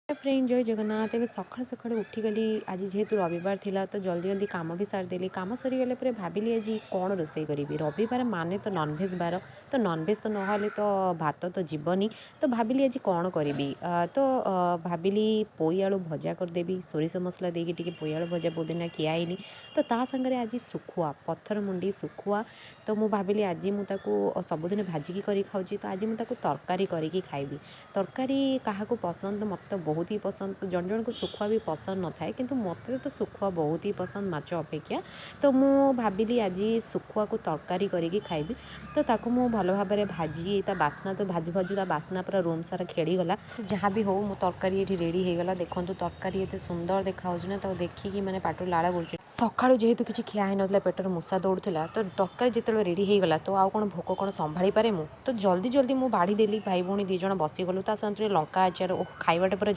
Friend, ଜୟ ଜଗନ୍ନାଥ। ଏବେ ସକାଳୁ ସକାଳୁ ଉଠିଗଲି। ଆଜି ଯେହେତୁ ରବିବାର ଥିଲା, ତ ଜଲ୍ଦି ଜଲ୍ଦି କାମ ବି ସାରିଦେଲି। କାମ ସରିଗଲା ପରେ ଭାବିଲି ଆଜି କ'ଣ ରୋଷେଇ କରିବି। ରବିବାର ମାନେ ତ ନନଭେଜ୍ ବାର, ତ ନନଭେଜ୍ ତ ନହେଲେ ତ ଭାତ ତ ଯିବନି। ତ ଭାବିଲି ଆଜି କ'ଣ କରିବି? ତ ଭାବିଲି ପୋଇ ଆଳୁ ଭଜା କରିଦେବି, ସୋରିଷ ମସଲା ଦେଇକି ଟିକେ। ପୋଇ ଆଳୁ ଭଜା ବହୁତ ଦିନ ଖିଆ ହେଇନି। ତ ତା ସାଙ୍ଗରେ ଆଜି ଶୁଖୁଆ, ପଥର ମୁଣ୍ଡି ଶୁଖୁଆ। ତ ମୁଁ ଭାବିଲି ଆଜି ମୁଁ ତାକୁ ସବୁଦିନ ଭାଜିକି କରି ଖାଉଛି, ତ ଆଜି ମୁଁ ତାକୁ ତରକାରୀ କରିକି ଖାଇବି। ତରକାରୀ କାହାକୁ ପସନ୍ଦ? ମୋତେ ତ ବହୁତ ହି ପସନ୍ଦ। ଜଣ ଜଣଙ୍କୁ ଶୁଖୁଆ ବି ପସନ୍ଦ ନଥାଏ, କିନ୍ତୁ ମୋତେ ତ ଶୁଖୁଆ ବହୁତ ହି ପସନ୍ଦ ମାଛ ଅପେକ୍ଷା। ତ ମୁଁ ଭାବିଲି ଆଜି ଶୁଖୁଆକୁ ତରକାରୀ କରିକି ଖାଇବି। ତ ତାକୁ ମୁଁ ଭଲ ଭାବରେ ଭାଜି, ତା ବାସ୍ନା ତ ଭାଜୁ ଭାଜୁ ତା ବାସ୍ନା ପୁରା ରୁମ୍ ସାରା ଖେଳିଗଲା। ଯାହା ବି ହଉ, ମୋ ତରକାରୀ ଏଠି ରେଡ଼ି ହେଇଗଲା। ଦେଖନ୍ତୁ, ତରକାରୀ ଏତେ ସୁନ୍ଦର ଦେଖାହେଉଛି ନା, ତାକୁ ଦେଖିକି ମାନେ ପାଟିରୁ ଲାଳ ଗଡୁଛି। ସକାଳୁ ଯେହେତୁ କିଛି ଖିଆ ହେଇନଥିଲା, ପେଟରେ ମୂଷା ଦୌଡ଼ୁଥିଲା। ତ ତରକାରୀ ଯେତେବେଳେ ରେଡ଼ି ହେଇଗଲା, ତ ଆଉ କ'ଣ ଭୋକ କ'ଣ ସମ୍ଭାଳି ପାରେ ମୁଁ? ତ ଜଲ୍ଦି ଜଲ୍ଦି ମୁଁ ବାଢ଼ି ଦେଲି। ଭାଇ ଭଉଣୀ ଦୁଇ ଜଣ ବସିଗଲୁ। ତା ସାଙ୍ଗରେ ଲଙ୍କା ଆଚାର ଓ ଖାଇବାଟା ପୁରା